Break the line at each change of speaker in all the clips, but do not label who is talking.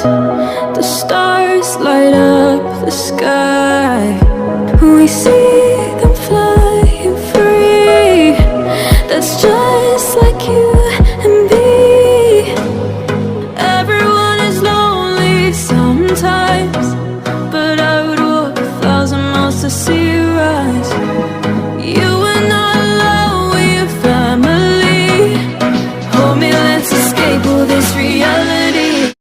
The stars light up the sky. We see them flying free. That's just like you and me. Everyone is lonely sometimes, but I would walk 1,000 miles to see you rise. You are not alone, we're family. Hold me, let's escape all this reality.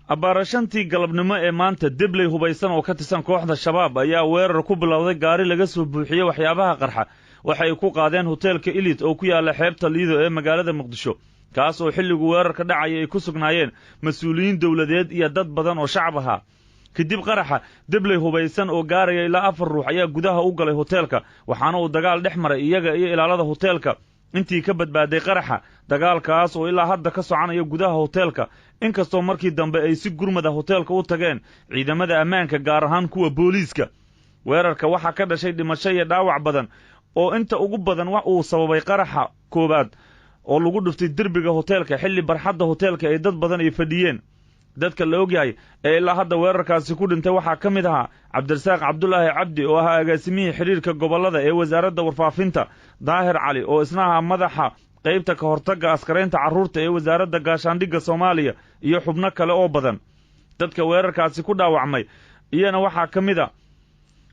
Abbaara 5-tii galabnimo ee maanta, debley hubaysan oo ka tirsan kooxda Shabaab ayaa weerar ku bilowday gaari laga soo buuxiyey waxyaabaha qarxa. Waxay ku qaadeen hoteelka Elite oo ku yaalla xeebta Liido ee magaalada Muqdisho, kaas oo xilligu weerarka dhacaya ay ku sugnaayeen mas-uuliyiin dowladeed iyo dad badan oo shacab ahaa. Kadib qaraxa, debley hubaysan oo gaaraya ilaa afar ruux ayaa gudaha u galay hoteelka, waxaana uu dagaal dhex maray iyaga iyo ilaalada hoteelka intii ka badbaaday qaraxa, dagaalkaas oo ilaa hadda ka soconaya gudaha hoteelka, inkastoo markii dambe ay si gurmada hoteelka u tageen ciidamada ammaanka, gaar ahaan kuwa booliiska. Weerarka waxaa ka dhashay dhimasho iyo dhaawac badan, oo inta ugu badan wax uu sababay qaraxa koowaad oo lagu dhuftay derbiga hoteelka, xilli barxadda hoteelka ay dad badan ay fadhiyeen. Dadka la ogyahay ee ilaa hadda weerarkaasi ku dhintay waxaa ka mid ahaa Cabdirasaaq Cabdulaahi Cabdi oo ahaa agaasimihii xidhiirka gobollada ee Wasaaradda Warfaafinta, Daahir Cali oo isna ahaa madaxa qaybta ka hortagga askaraynta carruurta ee Wasaaradda Gaashaandhigga Soomaaliya, iyo xubno kale oo badan. Dadka weerarkaasi ku dhaawacmay iyana waxaa ka mid a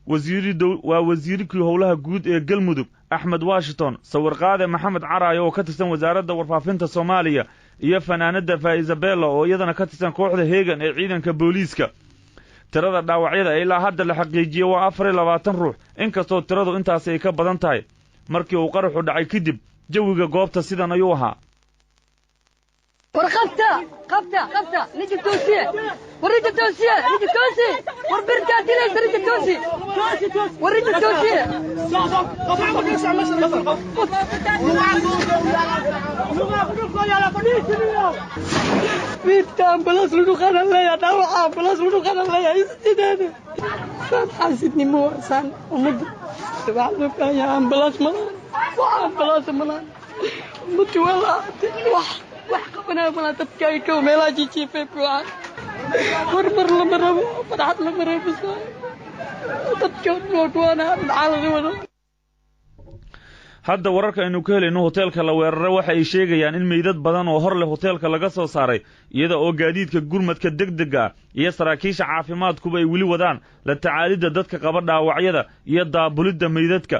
waa wasiirkii howlaha guud ee Galmudug, Axmed Washington, sawirqaade Maxamed Caraayo oo ka tirsan Wasaaradda Warfaafinta Soomaaliya, iyo fanaanadda Faa'isabella oo iyadana ka tirsan kooxda Heegan ee ciidanka booliiska. Tirada dhaawacyada ilaa hadda la xaqiijiyey waa 24 ruux, inkastoo tiradu intaasi ay ka badan tahay. Markii uu qaraxu dhacay kadib, jawiga goobta sidan ayuu ahaa.
War qabta, qabta, qabta ninka, toosiye! War ninka toosiye, ninka toosi! War birtaa dilaysa, ninka toosi! War ninka toosiye! Birta ambalaas lagu qadan leeyahay, dhaawaca ambalaas lagu qadan leeyahay. Sideeda saan xaasidnimo, saan ummadda waxaa loo baahan yahay. Ambalaas malaan, wax ambalaas malaan. Ummadda waa la wax qabanaya malaa. Dadka ay kow meelaha jijiifay buuxaan. Horumar lama rabo, farxad lama rabo, bas dadka waa maxaa laga wado?
Hadda wararka aynu ka helayno hoteelka la weeraray waxa ay sheegayaan in meydad badan oo hor leh hoteelka laga soo saaray, iyada oo gaadiidka gurmadka degdega ah iyo saraakiisha caafimaadkuba ay weli wadaan la tacaalidda dadka qaba dhaawacyada iyo daabulidda meydadka.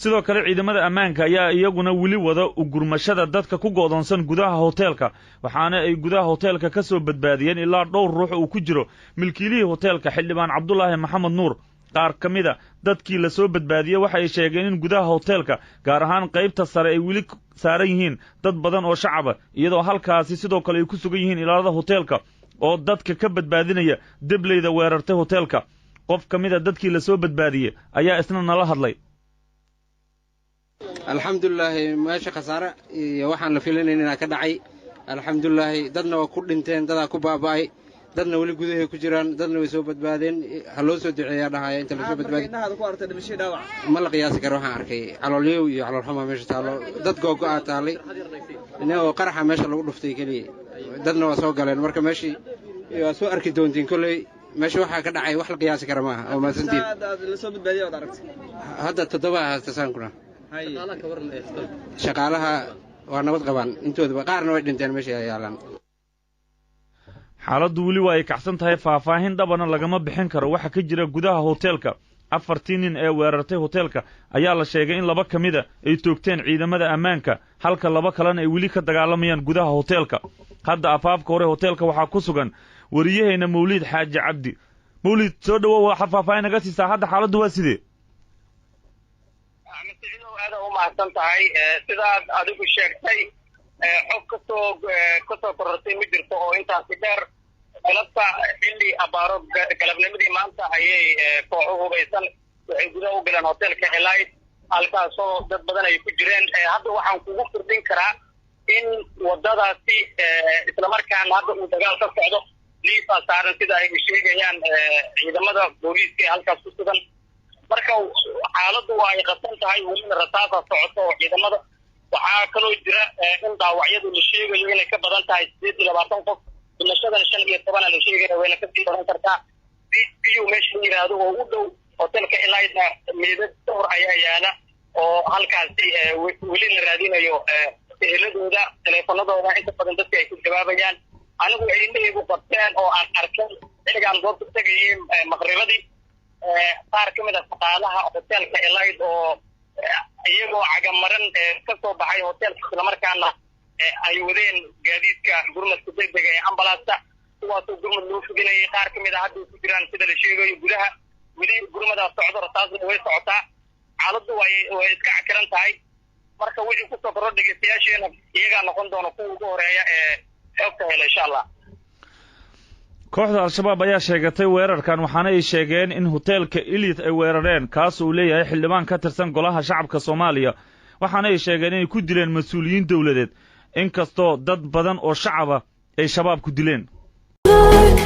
Sidoo kale, ciidamada ammaanka ayaa iyaguna weli wada ugurmashada dadka ku go'doonsan gudaha hoteelka, waxaana ay gudaha hoteelka ka soo badbaadiyeen ilaa dhowr ruux uu ku jiro milkiilihii hoteelka, Xildhibaan Cabdulaahi Maxamed Nuur. Qaar ka mid a dadkii la soo badbaadiyey waxa ay sheegeen in gudaha hoteelka, gaar ahaan qaybta sare, ay weli saaran yihiin dad badan oo shacaba, iyadoo halkaasi sidoo kale ay ku sugan yihiin ilaalada hoteelka oo dadka ka badbaadinaya debleyda weerartay hoteelka. Qof ka mid a dadkii la soo badbaadiyey ayaa isna nala hadlay.
Alxamdulilaahi, meesha khasaare iyo waxaan la filanayn inaa ka dhacay. Alxamdulilaahi, dadna waa ku dhinteen, dadaa ku baaba'ay, dadna weli gudahay ku jiraan, dadna way soo badbaadeen. Ha loo soo duceeyaa dhahaya inta lasoo badbaadi. Ma la qiyaasi karo waxaan arkay. Caloolyow iyo caloolxumaa meesha taallo, dad googo'aa taallay oo qaraxa meesha lagu dhuftay keliya, dadna waa soo galeen. Marka meeshii waa soo arki doontiin kolley. Meesha waxaa ka dhacay wax la qiyaasi kara maaha oo mahadsantiin. Hadda 7 haysta saankuna. Shaqaalaha waa nabad qabaan intoodaba, qaarna way dhinteen, meesha ay yaalaan.
Xaaladdu weli waa ay kacsan tahay, faahfaahin dhabana lagama bixin karo waxa ka jira gudaha hoteelka. Afartii nin ee weerartay hoteelka ayaa la sheegay in laba ka mida ay toogteen ciidamada ammaanka, halka laba kalena ay weli ka dagaalamayaan gudaha hoteelka. Hadda afaafka hore hoteelka waxaa ku sugan wariyaheenna Mawliid Xaaji Cabdi. Mawliid, soo dhowow, waxaad faahfaahin naga siisaa hadda xaaladdu waa sidee?
Axmed Siciidow, aada u mahadsan tahay. Sidaad adigu sheegtay, xog kasoo korortay ma jirto oo intaasi dheer. Galabta xilli abaaro galabnimadii maanta ayay kooxo hubaysan waxay gudaha u galeen hotelka Elite, halkaasoo dad badan ay ku jireen. Hadda waxaan kugu kordhin karaa in waddadaasi islamarkaana hadda uu dagaal ka socdo, Liifaa saaran, sida ay sheegayaan ciidamada booliiska ee halkaas ku sugan. Marka xaaladdu waa ay qasan tahay, welina rasaasa socoto oo ciidamada. Waxaa kaloo jira in dhaawacyadu la sheegayo inay ka badan tahay 28 qof, dhimashadan 15 la sheegaya, wayna kasii badan kartaa. View meesha la yiraahdo oo u dhow hotelka Elite-na meedad dhowr ayaa yaala oo halkaasi weli la raadinayo eheladooda, teleefanadooda inta badan dadka ay ku jawaabayaan. Anigu waxay indhahaygu qabteen oo aan arkay xilligaan goobta tegayay maqribadii qaar ka mid a shaqaalaha hotelka Elite oo iyagoo cagamaran ka soo baxay hotelka, islamarkaana ay wadeen gaadiidka gurmadka degdega ee ambalaasta, kuwaasoo gurmad loo fidinayay. Qaar ka mid a hadda ku jiraan, sida la sheegayo, gudaha. Weli gurmadaa socdo, rasaasna way socotaa. Xaaladdu way iska cakiran tahay. Marka wixii kusoo kordho, dhegeystayaasheena iyagaa noqon doona kuwa ugu horeeya ee xogta hela, insha Allah.
Kooxda Al-Shabaab ayaa sheegatay weerarkan, waxaana ay sheegeen in hoteelka Elite ay weerareen, kaas uu leeyahay xildhibaan ka tirsan Golaha Shacabka Soomaaliya. Waxaana ay sheegeen inay ku dileen mas-uuliyiin dowladeed, inkastoo dad badan oo shacaba ay Shabaab ku dileen.
Look